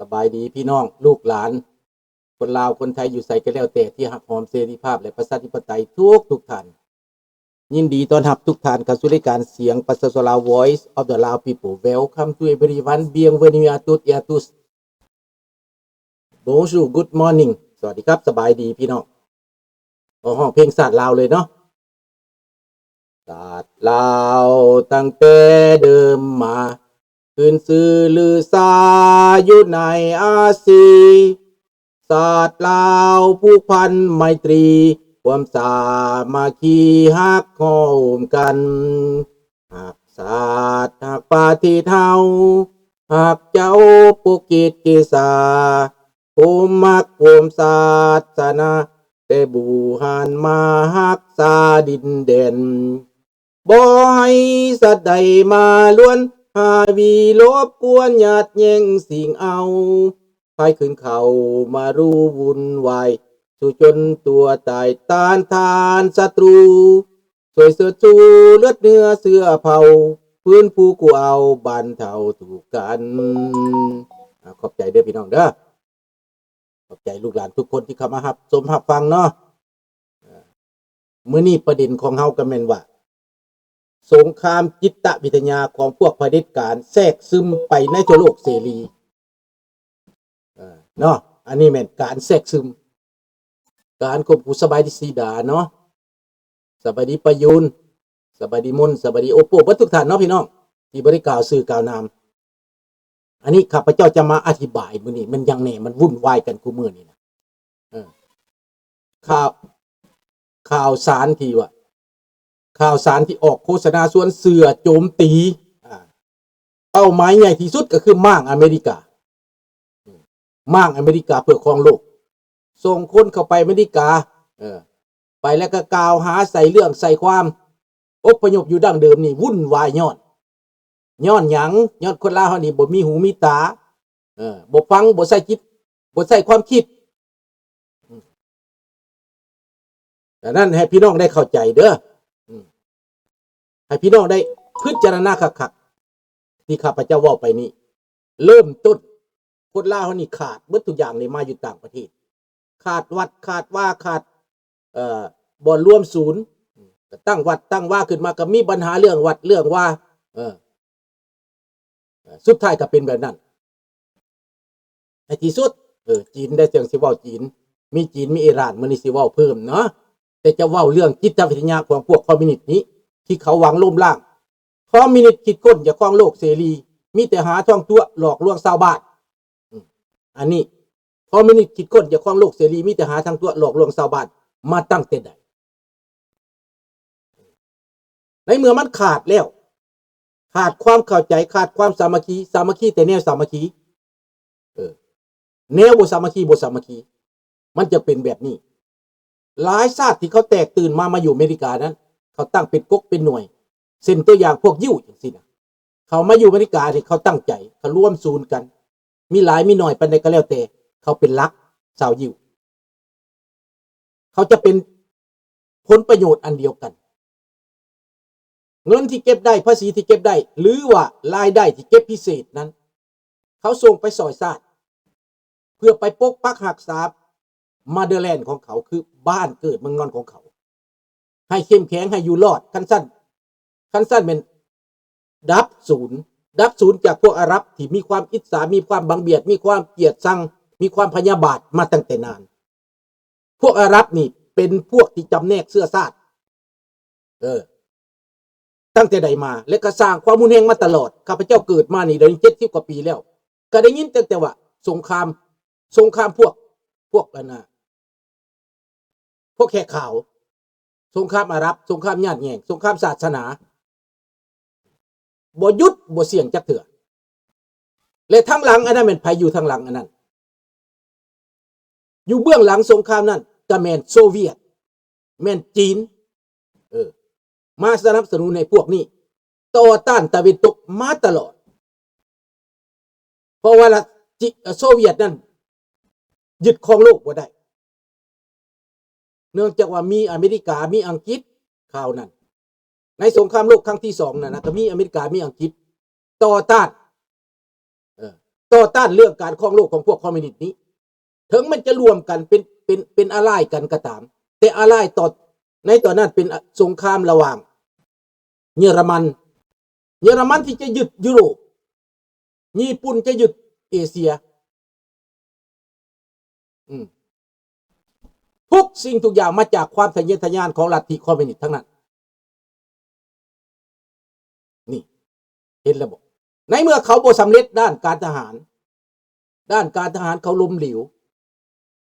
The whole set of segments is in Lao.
ສະບາຍດີພີ່ນ້ອງລູກຫຼານ ຄົນລາວຄົນໄທຢູ່ໃສກໍແລ້ວແຕ່ ທີ່ຮັກຫອມເສລີພາບ ແລະ ປະຊາທິປະໄຕທຸກໆທ່ານ. ຍິນດີຕ້ອນຮັບທຸກທ່ານເຂົ້າສູ່ລາຍການສຽງປະຊາຊົນລາວ Voice of the Lao People. Welcome to everyone. Bienvenue à toutes et à tous. Bonjour, good morning. ສະຫວັດດີຄັບ ສະບາຍດີພີ່ນ້ອງ. ກໍຮ້ອງເພງຊາດລາວເລີຍເນາະ. ຊາດລາວຕັ້ງແຕ່ເດີມມາ ຂຶ້ນຊື່ລືຊາຢູ່ໃນອາຊີ. ຊາດລາວຜູກພັນໄມຕີ ຄວາມສາມັກຄີຮັກຫ້ອມກັນ. ຮັກຊາດຮັກປະເທດເຮົາ ຮັກເຈົ້າປົກກິດເກສາ ໂຄມຮັກໂຄມສາສະໜາ ແຕ່ບູຮານມາຮັກສາດິນແດນ. ບໍ່ໃຫ້ສັດໃດມາລວນ ຫາວີລົບກວນຍາດແຍ່ງຊິງເອົາ. ໃຜຂຶ້ນເຂົ້າມາຮູ້ວຸ່ນວາຍ ສູ້ຈົນຕົວຕາຍຕ້ານທານສັດຕູ. ຊ່ວຍເຊີດຊູເລືອດເນື້ອເຊື້ອເຜົ່າ ຟື້ນຟູກູ້ເອົາບັນເທົາທຸກກັນ. ອາ ຂອບໃຈເດີພີ່ນ້ອງເດີ. ຂອບໃຈລູກຫຼານທຸກຄົນທີ່ເຂົ້າມາຮັບຊົມຮັບຟັງເນາະ. ເອີ ມື້ນີ້ປະເດັນຂອງເຮົາກໍແມ່ນວ່າ ສົງຄາມຈິດຕະວິທະຍາຂອງພວກຜະເດັດການແຊກຊຶມໄປໃນທົ່ວໂລກເສລີ ເອີ ເນາະ. ອັນນີ້ແມ່ນການແຊກຊຶມ ການຂົ່ມຂູ່. ສະບາຍດີສີດາເນາະ. ສະບາຍດີປະຢູນ, ສະບາຍດີມົນ, ສະບາຍດີໂອໂປ, ເບິດທຸກທ່ານເນາະພີ່ນ້ອງ ທີ່ບໍ່ໄດ້ກ່າວຊື່ກ່າວນາມ. ອັນນີ້ຂ້າພະເຈົ້າຈະມາອະທິບາຍມື້ນີ້ ມັນຫຍັງແດ່ ມັນວຸ່ນວາຍກັນຄູ່ມື້ນີ້ນະ. ເອີ ຂ່າວ ຂ່າວສານທີ່ວ່າ ຂ່າວສານທີ່ອອກໂຄສະນາຊວນເຊື່ອໂຈມຕີ ອາ ເປົ້າໝາຍໃຫຍ່ທີ່ສຸດກໍຄືມ້າງອາເມລິກາ. ມ້າງອາເມລິກາເພື່ອຄອງໂລກ ສົ່ງຄົນເຂົ້າໄປອາເມລິກາ ເອີ ໄປແລ້ວກໍກ່າວຫາໃສ່ເລື່ອງໃສ່ຄວາມ ອົບພະຍົບຢູ່ດັ້ງເດີມນີ້ວຸ່ນວາຍຍ້ອນ ຍ້ອນຫຍັງ? ຍ້ອນຄົນລາວເຮົານີ້ບໍ່ມີຫູມີຕາ ເອີ ບໍ່ຟັງ ບໍ່ໃຊ້ຈິດ ບໍ່ໃຊ້ຄວາມຄິດ. ດັ່ງນັ້ນໃຫ້ພີ່ນ້ອງໄດ້ເຂົ້າໃຈເດີ ໃຫ້ພີ່ນ້ອງໄດ້ພິຈາລະນາຄັກໆ ທີ່ຂ້າພະເຈົ້າເວົ້າໄປນີ້. ເລີ່ມຕົ້ນ ຄົນລາວເຮົານີ້ຂາດເບິດທຸກຢ່າງເລີຍ ມາຢູ່ຕ່າງປະເທດ ຂາດວັດ ຂາດວາ ຂາດ ເອີ ບ່ອນລວມສູນ ຕັ້ງວັດຕັ້ງວາຂຶ້ນມາ ກໍມີບັນຫາເລື່ອງວັດເລື່ອງວາ ເອີ ເອີ ສຸດທ້າຍກໍເປັນແບບນັ້ນໃນທີ່ສຸດ. ເອີ ຈີນໄດ້ ຈັ່ງຊິເວົ້າຈີນ ມີຈີນ ມີອີຣານ ມື້ນີ້ຊິເວົ້າເພີ່ມເນາະ. ແຕ່ຈະເວົ້າເລື່ອງຈິດຕະວິທະຍາຂອງພວກຄອມມິວນິດນີ້ ທີ່ເຂົາຫວັງລົ້ມລ້າງ. ຄອມມິວນິດຄິດຄົ້ນຢາກຄອງໂລກເສລີ ມີແຕ່ຫາທອງຕົວະຫຼອກລວງຊາວບ້ານ. ອືມ ອັນນີ້ ຄອມມິວນິດຄິດຄົ້ນຢາກຄອງໂລກເສລີ ມີແຕ່ຫາທາງຕົວະຫຼອກລວງຊາວບ້ານ ມາຕັ້ງແຕ່ໃດ? ໃນເມື່ອມັນຂາດແລ້ວ ຂາດຄວາມເຂົ້າໃຈ ຂາດຄວາມສາມັກຄີ ສາມັກຄີແຕ່ແນວສາມັກຄີ ເອີ ແນວບໍ່ສາມັກຄີ ບໍ່ສາມັກຄີ ມັນຈະເປັນແບບນີ້. ຫຼາຍຊາດທີ່ເຂົາແຕກຕື່ນມາ ມາຢູ່ອາເມລິການັ້ນ ເຂົາຕັ້ງເປັນກົກເປັນໜ່ວຍ ເຊັ່ນຕົວຢ່າງພວກຢິວຈັ່ງຊີ້ນະ ເຂົາມາຢູ່ອາເມລິການີ້ ເຂົາຕັ້ງໃຈ ເຂົາລວມສູນກັນ ມີຫຼາຍມີໜ້ອຍປານໃດກໍແລ້ວແຕ່ ເຂົາເປັນຫຼັກ ຊາວຢິວ ເຂົາຈະເປັນຜົນປະໂຫຍດອັນດຽວກັນ. ເງິນທີ່ເກັບໄດ້ ພາສີທີ່ເກັບໄດ້ ຫຼືວ່າລາຍໄດ້ທີ່ເກັບພິເສດນັ້ນ ເຂົາສົ່ງໄປຊ່ອຍຊາດ ເພື່ອໄປປົກປັກຮັກສາ motherland ຂອງເຂົາ ຄືບ້ານເກີດເມືອງນອນຂອງເຂົາ ໃຫ້ເຂັ້ມແຂງ ໃຫ້ຢູ່ລອດ. ຄັນຊັ້ນ ຄັນຊັ້ນແມ່ນດັບສູນ ດັບສູນຈາກພວກອາຣັບທີ່ມີຄວາມອິດສາ ມີຄວາມບັງບຽດ ມີຄວາມກຽດຊັງ ມີຄວາມພະຍາບາດມາຕັ້ງແຕ່ນານ. ພວກອາຣັບນີ້ເປັນພວກທີ່ຈຳແນກເຊື້ອຊາດ ເອີ ຕັ້ງແຕ່ໃດມາ ແລະ ກໍສ້າງຄວາມຮຸນແຮງມາຕະຫຼອດ. ຂ້າພະເຈົ້າເກີດມານີ້ໄດ້ເຈັດສິບກວ່າປີແລ້ວ ກໍໄດ້ຍິນຕັ້ງແຕ່ວ່າສົງຄາມ ສົງຄາມພວກ ພວກອັນນ່າ ພວກແຂກຂາວ, ສົງຄາມອາຣັບ, ສົງຄາມຍາດແຍ່ງ, ສົງຄາມສາສະໜາ, ບໍ່ຢຸດບໍ່ສ່ຽງຈັກເທື່ອ. ແລະ ທາງຫຼັງອັນນັ້ນແມ່ນໃຜຢູ່ທາງຫຼັງອັນນັ້ນ? ຢູ່ເບື້ອງຫຼັງສົງຄາມນັ້ນກໍແມ່ນໂຊວຽດ, ແມ່ນຈີນ, ເອີ, ມາສະໜັບສະໜູນໃຫ້ພວກນີ້ຕໍ່ຕ້ານຕາເວັນຕົກມາຕະຫຼອດ. ເພາະວ່າລັດ ຈີ ໂຊວຽດນັ້ນຍຶດຄອງໂລກບໍ່ໄດ້ ເນື່ອງຈາກວ່າມີອາເມລິກາ ມີອັງກິດ ຄາວນັ້ນ. ໃນສົງຄາມໂລກຄັ້ງທີສອງນັ້ນນະ ກໍມີອາເມລິກາ ມີອັງກິດຕໍ່ຕ້ານ ເອີ ຕໍ່ຕ້ານເລື່ອງການຄອງໂລກຂອງພວກຄອມມິວນິດນີ້. ເຖິງມັນຈະລວມກັນເປັນ ເປັນ ເປັນອາລາຍກັນກໍຕາມ, ແຕ່ອາລາຍຕອນ ໃນຕອນນັ້ນເປັນ ອະ ສົງຄາມລະຫວ່າງເຢຍລະມັນ, ເຢຍລະມັນທີ່ຈະຍຶດຢູໂຣບ, ຍີ່ປຸ່ນຈະຍຶດເອເຊຍ. ອືມ ທຸກສິ່ງທຸກຢ່າງມາຈາກຄວາມທະເຍີທະຍານຂອງລັດທິຄອມມິວນິດທັງນັ້ນ. ນີ້ ເຫັນແລ້ວບໍ່? ໃນເມື່ອເຂົາບໍ່ສຳເລັດດ້ານການທະຫານ, ດ້ານການທະຫານເຂົາລົ້ມເຫຼວ.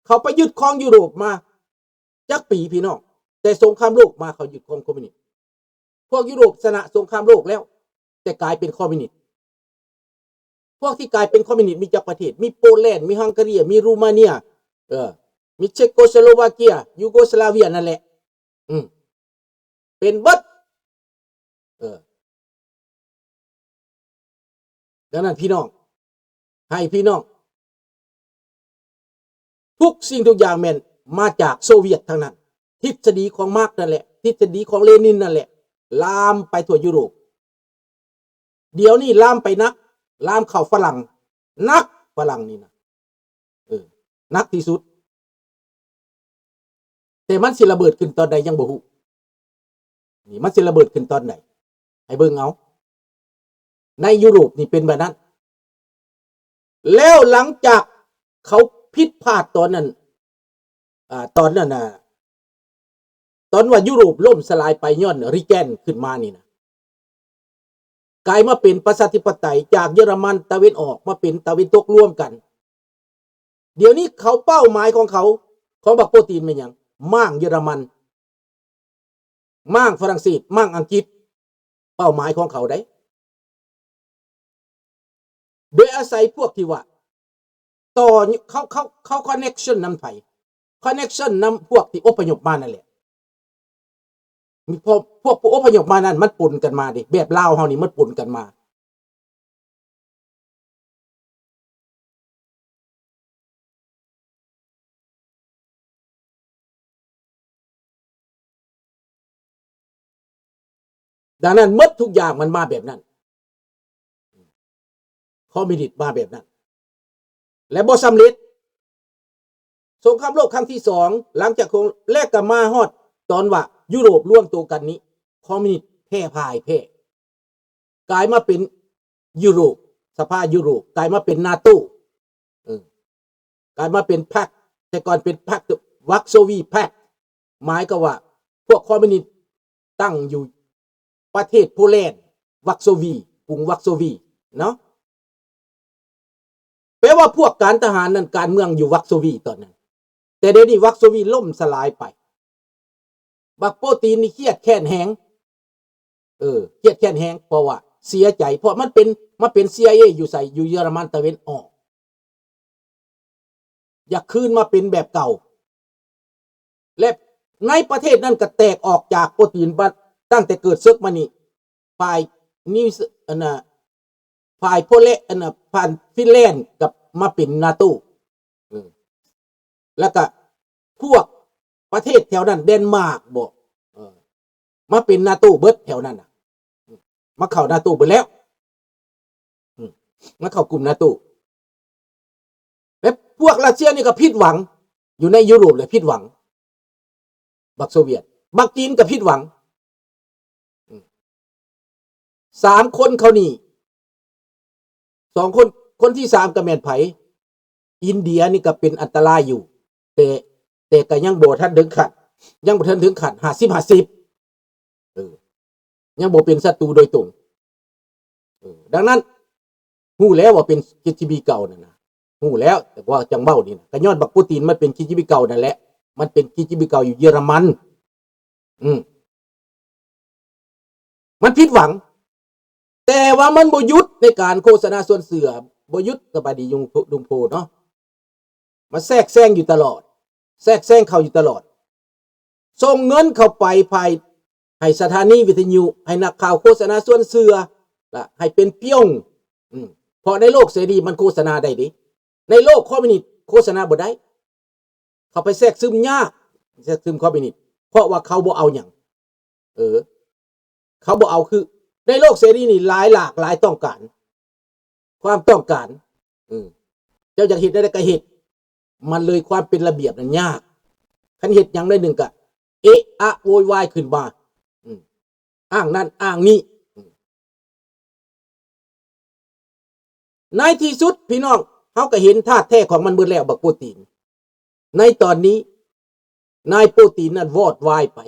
ເຂົາໄປຍຶດຄອງຢູໂຣບມາຈັກປີພີ່ນ້ອງ? ແຕ່ສົງຄາມໂລກມາເຂົາຍຶດຄອງຄອມມິວນິດ. ພວກຢູໂຣບຊະນະສົງຄາມໂລກແລ້ວ ແຕ່ກາຍເປັນຄອມມິວນິດ. ພວກທີ່ກາຍເປັນຄອມມິວນິດມີຈັກປະເທດ? ມີໂປແລນ, ມີຮັງກາເຣຍ, ມີຣູມາເນຍ, ເອີ ມີເຊໂກສະໂລວາເກຍ, ຢູໂກສະລາເວຍນັ້ນແຫຼະ. ອືມ ເປັນເບິດ. ເອີ ດັ່ງນັ້ນພີ່ນ້ອງ, ໃຫ້ພີ່ນ້ອງ ທຸກສິ່ງທຸກຢ່າງແມ່ນມາຈາກໂຊວຽດທັງນັ້ນ. ທິດສະດີຂອງມາກນັ້ນແຫຼະ, ທິດສະດີຂອງເລນິນນັ້ນແຫຼະ, ລາມໄປທົ່ວຢູໂຣບ. ດຽວນີ້ລາມໄປໜັກ, ລາມເຂົ້າຝຣັ່ງ, ໜັກຝຣັ່ງນີ້ນະ, ເອີ ໜັກທີ່ສຸດ. ແຕ່ມັນຊິລະເບີດຂຶ້ນຕອນໃດຍັງບໍ່ຮູ້. ນີ້ ມັນຊິລະເບີດຂຶ້ນຕອນໃດ? ໃຫ້ເບິ່ງເອົາ. ໃນຢູໂຣບນີ້ເປັນແບບນັ້ນ. ແລ້ວຫຼັງຈາກເຂົາຜິດພາດຕອນນັ້ນ, ອ່າ, ຕອນນັ້ນນະ, ຕອນວ່າຢູໂຣບລົ້ມສະຫຼາຍໄປຍ້ອນຣີແກນຂຶ້ນມານີ້ນະ, ກາຍມາເປັນປະຊາທິປະໄຕ, ຈາກເຢຍລະມັນຕາເວັນອອກມາເປັນຕາເວັນຕົກລວມກັນ. ດຽວນີ້ເຂົາເປົ້າໝາຍຂອງເຂົາ, ຂອງບັກໂປຕີນແມ່ນຫຍັງ? ມ້າງເຢຍລະມັນ, ມ້າງຝຣັ່ງເສດ, ມ້າງອັງກິດ, ເປົ້າໝາຍຂອງເຂົາໃດ. ໂດຍອາໄສພວກທີ່ວ່າ ຕໍ່ ເຂົາ ເຂົາ ເຂົາ connection ນຳໃຜ? Connection ນຳພວກທີ່ອົບພະຍົບມານັ້ນແຫຼະ. ມີພວກ ພວກຜູ້ອົບພະຍົບມານັ້ນ ມັນປົນກັນມາເດ້, ແບບລາວເຮົານີ້ມັນປົນກັນມາ. ດັ່ງນັ້ນ ໝົດທຸກຢ່າງມັນມາແບບນັ້ນ, ຄອມມິວນິດມາແບບນັ້ນ ແລະ ບໍ່ສຳເລັດ. ສົງຄາມໂລກຄັ້ງທີສອງ ຫຼັງຈາກ ແລະ ກໍມາຮອດຕອນວ່າຢູໂຣບລວມໂຕກັນນີ້ ຄອມມິວນິດແຜ່ພາຍແພ້ ກາຍມາເປັນຢູໂຣບ, ສະພາຢູໂຣບ ກາຍມາເປັນນາໂຕ, ເອີ ກາຍມາເປັນພັກ, ແຕ່ກ່ອນເປັນພັກ ວັກໂຊວີ Pact, ໝາຍຄວາມວ່າພວກຄອມມິວນິດຕັ້ງຢູ່ປະເທດໂປແລນ, ວັກໂຊວີ, ກຸງວັກໂຊວີເນາະ. ແປວ່າພວກການທະຫານນັ້ນ ການເມືອງຢູ່ວັກໂຊວີຕອນນັ້ນ, ແຕ່ດຽວນີ້ວັກໂຊວີລົ້ມສະຫຼາຍໄປ. ບັກໂປຕີນນີ້ຄຽດແຄ້ນແຮງ, ເອີ ຄຽດແຄ້ນແຮງ ເພາະວ່າເສຍໃຈ, ເພາະມັນເປັນ ມາເປັນ CIA ຢູ່ໃສ? ຢູ່ເຢຍລະມັນຕາເວັນອອກ. ຢາກຄືນມາເປັນແບບເກົ່າ ແລະ ໃນປະເທດນັ້ນກໍແຕກອອກຈາກໂປຕີນ ບັດຕັ້ງແຕ່ເກີດເສິກມານີ້ ຝ່າຍນິວ ອັນນ່າ ຝ່າຍໂປແລ ອັນນ່າ ຝ່າຍຟິນແລນກັບມາເປັນນາໂຕ ເອີ ແລ້ວກະພວກປະເທດແຖວນັ້ນ ແດນມາກບໍ ເອີ ມາເປັນນາໂຕເບິດແຖວນັ້ນນະ ມາເຂົ້ານາໂຕເບິດແລ້ວ ອືມ ມາເຂົ້າກຸ່ມນາໂຕ ແລະ ພວກຣັດເຊຍນີ້ກໍຜິດຫວັງ ຢູ່ໃນຢູໂຣບແຫຼະ ຜິດຫວັງ ບັກໂຊວຽດ ບັກຈີນກໍຜິດຫວັງ ອືມ ສາມຄົນເຂົານີ້ ສອງຄົນ ຄົນທີສາມກໍແມ່ນໃຜ? ອິນເດຍນີ້ກໍເປັນອັນຕະລາຍຢູ່ ແຕ່ ແຕ່ກໍຍັງບໍ່ທັນເຖິງຂັ້ນ ຍັງບໍ່ທັນເຖິງຂັ້ນຫ້າສິບຫ້າສິບ ເອີ ຍັງບໍ່ເປັນສັດຕູໂດຍຕົງ ເອີ ດັ່ງນັ້ນ ຮູ້ແລ້ວວ່າເປັນ KGB ເກົ່ານັ້ນນະ ຮູ້ແລ້ວ ແຕ່ວ່າຈັ່ງເວົ້ານີ້ນະ ກໍຍ້ອນບັກປູຕິນມັນເປັນ KGB ເກົ່ານັ້ນແຫຼະ ມັນເປັນ KGB ເກົ່າຢູ່ເຢຍລະມັນ ອືມ ມັນຜິດຫວັງ ແຕ່ວ່າມັນບໍ່ຢຸດໃນການໂຄສະນາຊວນເຊື່ອ ບໍ່ຢຸດ ສະບາຍດີລຸງໂພ ລຸງໂພເນາະ ມາແຊກແຊງຢູ່ຕະຫຼອດ ແຊກແຊງເຂົ້າຢູ່ຕະຫຼອດ ສົ່ງເງິນເຂົ້າໄປພາຍ ໃຫ້ສະຖານີວິທະຍຸ ໃຫ້ນັກຂ່າວໂຄສະນາຊວນເຊື່ອ ລະໃຫ້ເປັນປ່ຽວ ອືມ ເພາະໃນໂລກເສລີມັນໂຄສະນາໄດ້ເດ້ ໃນໂລກຄອມມິວນິດໂຄສະນາບໍ່ໄດ້ ເຂົ້າໄປແຊກຊຶມຍາກ ແຊກຊຶມຄອມມິວນິດ ເພາະວ່າເຂົາບໍ່ເອົາຫຍັງ ເອີ ເຂົາບໍ່ເອົາ ຄືໃນໂລກເສລີນີ້ຫຼາຍຫຼາກຫຼາຍຕ້ອງການ ຄວາມຕ້ອງການ ເອີ ເຈົ້າຢາກເຮັດແນວໃດກໍເຮັດ ມັນເລີຍຄວາມເປັນລະບຽບນັ້ນຍາກ. ຄັນເຮັດຫຍັງໜ້ອຍໜຶ່ງກໍເອະອະໂວຍວາຍຂຶ້ນມາ ອືມ ອ້າງນັ້ນອ້າງນີ້ ອືມ ໃນທີ່ສຸດພີ່ນ້ອງ ເຮົາກໍເຫັນທາດແທ້ຂອງມັນເບິດແລ້ວ ບັກໂປຕີນ. ໃນຕອນນີ້ ນາຍໂປຕີນນັ້ນວອດວາຍໄປ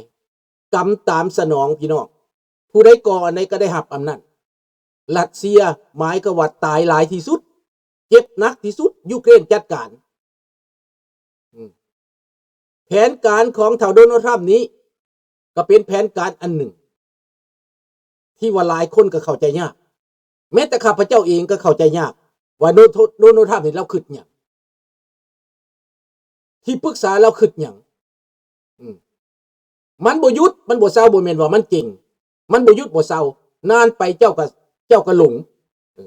ກຳຕາມສະໜອງພີ່ນ້ອງ ຜູ້ໃດກໍ່ອັນໃດກໍໄດ້ຮັບອຳນາດ. ຣັດເຊຍໝາຍຄວາມວ່າຕາຍຫຼາຍທີ່ສຸດ ເຈັບໜັກທີ່ສຸດ ຢູເຄຣນຈັດການ. ອືມ ແຜນການຂອງທ້າວໂດນັລທຣຳນີ້ ກໍເປັນແຜນການອັນໜຶ່ງ ທີ່ວ່າຫຼາຍຄົນກໍເຂົ້າໃຈຍາກ ແມ້ແຕ່ຂ້າພະເຈົ້າເອງກໍເຂົ້າໃຈຍາກວ່າໂດ ໂດນັລທຣຳນີ້ລາວຄິດຫຍັງ ທີ່ປຶກສາລາວຄິດຫຍັງ. ອືມ ມັນບໍ່ຢຸດ ມັນບໍ່ເຊົາ ບໍ່ແມ່ນວ່າມັນເກັ່ງ ມັນບໍ່ຢຸດບໍ່ເຊົາ ນານໄປເຈົ້າກໍ ເຈົ້າກໍຫຼົງ. ເອີ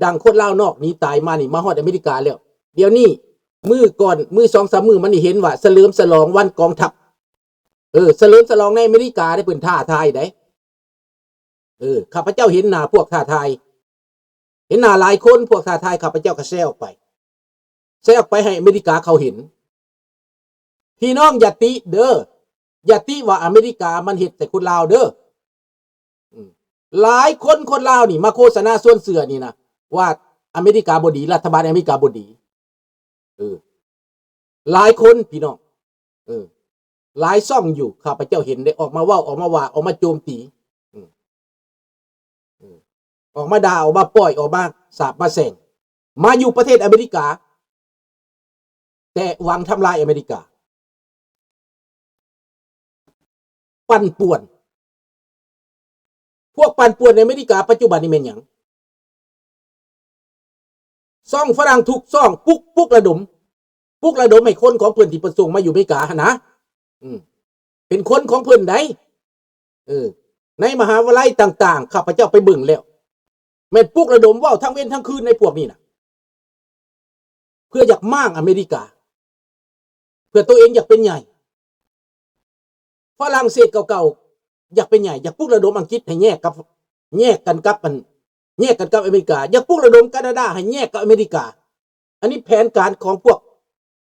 ດັ່ງຄົນລາວນອກໜີຕາຍມານີ້ ມາຮອດອາເມລິກາແລ້ວ. ດຽວນີ້ ມື້ກ່ອນ ມື້ສອງສາມມື້ມານີ້ເຫັນວ່າສະເຫຼີມສະຫຼອງວັນກອງທັບ. ເອີ ສະເຫຼີມສະຫຼອງໃນອາເມລິກາໄດ້ ເພິ່ນທ້າທາຍໄດ໋. ເອີ ຂ້າພະເຈົ້າເຫັນໜ້າພວກທ້າທາຍ ເຫັນໜ້າຫຼາຍຄົນ ພວກທ້າທາຍ ຂ້າພະເຈົ້າກໍແຊອອກໄປ ແຊອອກໄປໃຫ້ອາເມລິກາເຂົາເຫັນ. ພີ່ນ້ອງຢ່າຕິເດີ ຢ່າຕິວ່າອາເມລິກາມັນເຮັດໃສ່ຄົນລາວເດີ. ອືມ ຫຼາຍຄົນ ຄົນລາວນີ້ມາໂຄສະນາຊວນເຊື່ອນີ້ນະ ວ່າອາເມລິກາບໍ່ດີ ລັດຖະບານອາເມລິກາບໍ່ດີ. ເອີ ຫຼາຍຄົນພີ່ນ້ອງ ເອີ ຫຼາຍຊ່ອງຢູ່ ຂ້າພະເຈົ້າເຫັນໄດ້ອອກມາເວົ້າ ອອກມາວ່າ ອອກມາໂຈມຕີ ອືມ ເອີ ອອກມາດ່າ ອອກມາປ້ອຍ ອອກມາສາບມາແຊ່ງ ມາຢູ່ປະເທດອາເມລິກາ ແຕ່ຫວັງທຳລາຍອາເມລິກາ. ປັ່ນປ່ວນ ພວກປັ່ນປ່ວນໃນອາເມລິກາປັດຈຸບັນນີ້ແມ່ນຫຍັງ? ຊ່ອງຝຣັ່ງທຸກຊ່ອງ ປຸກ ປຸກລະດົມ ປຸກລະດົມໃຫ້ຄົນຂອງເພິ່ນທີ່ເພິ່ນສົ່ງມາຢູ່ອາເມລິກາຫັ້ນນະ ອືມ ເປັນຄົນຂອງເພິ່ນໃດ໋ ເອີ ໃນມະຫາວິທະຍາໄລຕ່າງໆ ຂ້າພະເຈົ້າໄປເບິ່ງແລ້ວ ແມ່ນປຸກລະດົມເວົ້າທັງເວັນທັງຄືນໃນພວກນີ້ນະ ເພື່ອຢາກມ້າງອາເມລິກາ ເພື່ອໂຕເອງຢາກເປັນໃຫຍ່. ຝຣັ່ງເສດເກົ່າໆ ຢາກເປັນໃຫຍ່ ຢາກປຸກລະດົມອັງກິດໃຫ້ແຍກກັບ ແຍກກັນກັບອັນ ແຍກກັນກັບອາເມລິກາ ຢາກປຸກລະດົມການາດາໃຫ້ແຍກກັບອາເມລິກາ. ອັນນີ້ແຜນການຂອງພວກ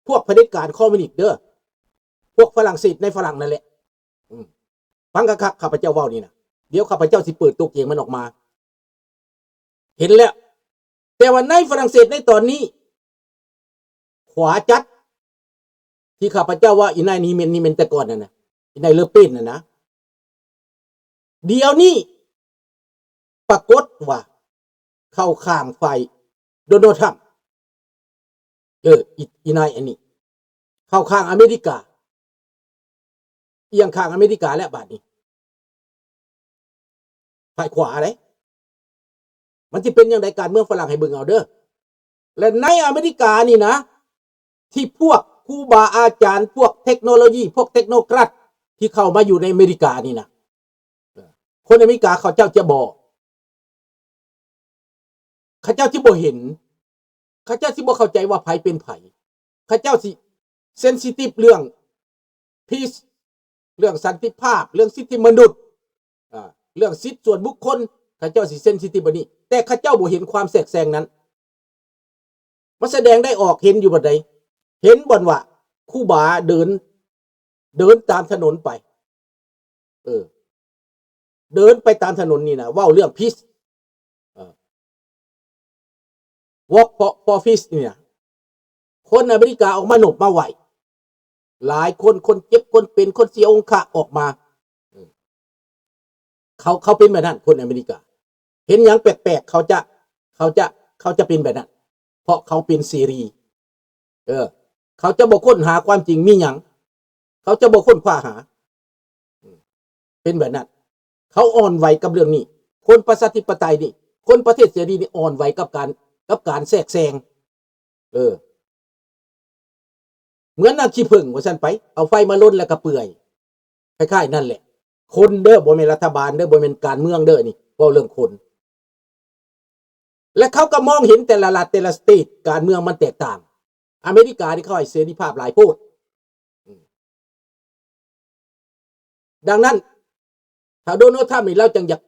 ພວກຜະເດັດການຄອມມູນິດເດີ ພວກຝຣັ່ງເສດໃນຝຣັ່ງນັ້ນແຫຼະ. ອືມ ຟັງຄັກໆ ຂ້າພະເຈົ້າເວົ້ານີ້ນະ ດຽວຂ້າພະເຈົ້າຊິເປີດຕົວເກງມັນອອກມາ. ເຫັນແລ້ວ ແຕ່ວ່າໃນຝຣັ່ງເສດໃນຕອນນີ້ ຂວາຈັດ ທີ່ຂ້າພະເຈົ້າວ່າອີນາຍນີ້ແມ່ນ ນີ້ແມ່ນແຕ່ກ່ອນນັ້ນນະ ອີນາຍເລີເປນນັ້ນນະ ດຽວນີ້ປາກົດວ່າເຂົ້າຂ້າງຝ່າຍໂດນັລທຣຳ. ເອີ ອີ ອີນາຍອັນນີ້ເຂົ້າຂ້າງອາເມລິກາ ອຽງຂ້າງອາເມລິກາແລ້ວບາດນີ້ ຝ່າຍຂວາເດ້. ມັນຊິເປັນຈັ່ງໃດ ການເມືອງຝຣັ່ງໃຫ້ເບິ່ງເອົາເດີ. ແລະໃນອາເມລິການີ້ນະ ທີ່ພວກຄູບາອາຈານ ພວກເທັກໂນໂລຢີ ພວກເທັກໂນຄຣັດ ທີ່ເຂົ້າມາຢູ່ໃນອາເມລິການີ້ນະ ຄົນອາເມລິກາເຂົາເຈົ້າຈະບໍ່ ເຂົາເຈົ້າຊິບໍ່ເຫັນ ເຂົາເຈົ້າຊິບໍ່ເຂົ້າໃຈວ່າໃຜເປັນໃຜ. ເຂົາເຈົ້າຊິເຊັນຊິຕິບເລື່ອງພີຊ ເລື່ອງສັນຕິພາບ ເລື່ອງສິດທິມະນຸດ ອາ ເລື່ອງສິດສ່ວນບຸກຄົນ ເຂົາເຈົ້າຊິເຊັນຊິຕິບອັນນີ້ ແຕ່ເຂົາເຈົ້າບໍ່ເຫັນຄວາມແຊກແຊງນັ້ນ. ມັນສະແດງໄດ້ອອກ ເຫັນຢູ່ບ່ອນໃດ? ເຫັນບ່ອນວ່າຄູບາເດີນ ເດີນຕາມຖະໜົນໄປ ເອີ ເດີນໄປຕາມຖະໜົນນີ້ນະ ເວົ້າເລື່ອງ peace ເອີ walk for for peace ນີ້ນະ ຄົນອາເມລິກາອອກມານົບມາໄຫວ້ ຫຼາຍຄົນ ຄົນເຈັບ ຄົນເປັນ ຄົນເສຍອົງຄະອອກມາ ເອີ ເຂົາ ເຂົາເປັນແບບນັ້ນ ຄົນອາເມລິກາ ເຫັນຫຍັງແປກໆ ເຂົາຈະ ເຂົາຈະ ເຂົາຈະເປັນແບບນັ້ນ ເພາະເຂົາເປັນເສລີ ເອີ ເຂົາຈະບໍ່ຄົ້ນຫາຄວາມຈິງມີຫຍັງ ເຂົາຈະບໍ່ຄົ້ນຄວ້າຫາ ເປັນແບບນັ້ນ ເຂົາອ່ອນໄຫວກັບເລື່ອງນີ້ ຄົນປະຊາທິປະໄຕນີ້ ຄົນປະເທດເສລີນີ້ອ່ອນໄຫວກັບການ ກັບການແຊກແຊງ ເອີ ເໝືອນໜ້າຂີ້ເຜິ້ງວ່າຊັ້ນໄປ ເອົາໄຟມາລົນແລ້ວກໍເປື່ອຍ ຄ້າຍໆນັ້ນແຫຼະ. ຄົນເດີ ບໍ່ແມ່ນລັດຖະບານເດີ ບໍ່ແມ່ນການເມືອງເດີ ນີ້ເວົ້າເລື່ອງຄົນ ແລະເຂົາກໍມອງເຫັນແຕ່ລະລັດ ແຕ່ລະສະເຕດ ການເມືອງມັນແຕກຕ່າງ. ອາເມລິການີ້ເຂົາໃຫ້ເສລີພາບຫຼາຍໂພດ ດັ່ງນັ້ນ ຖ້າໂດນັລທຣຳນີ້ ລາວຈັ່ງຢາກ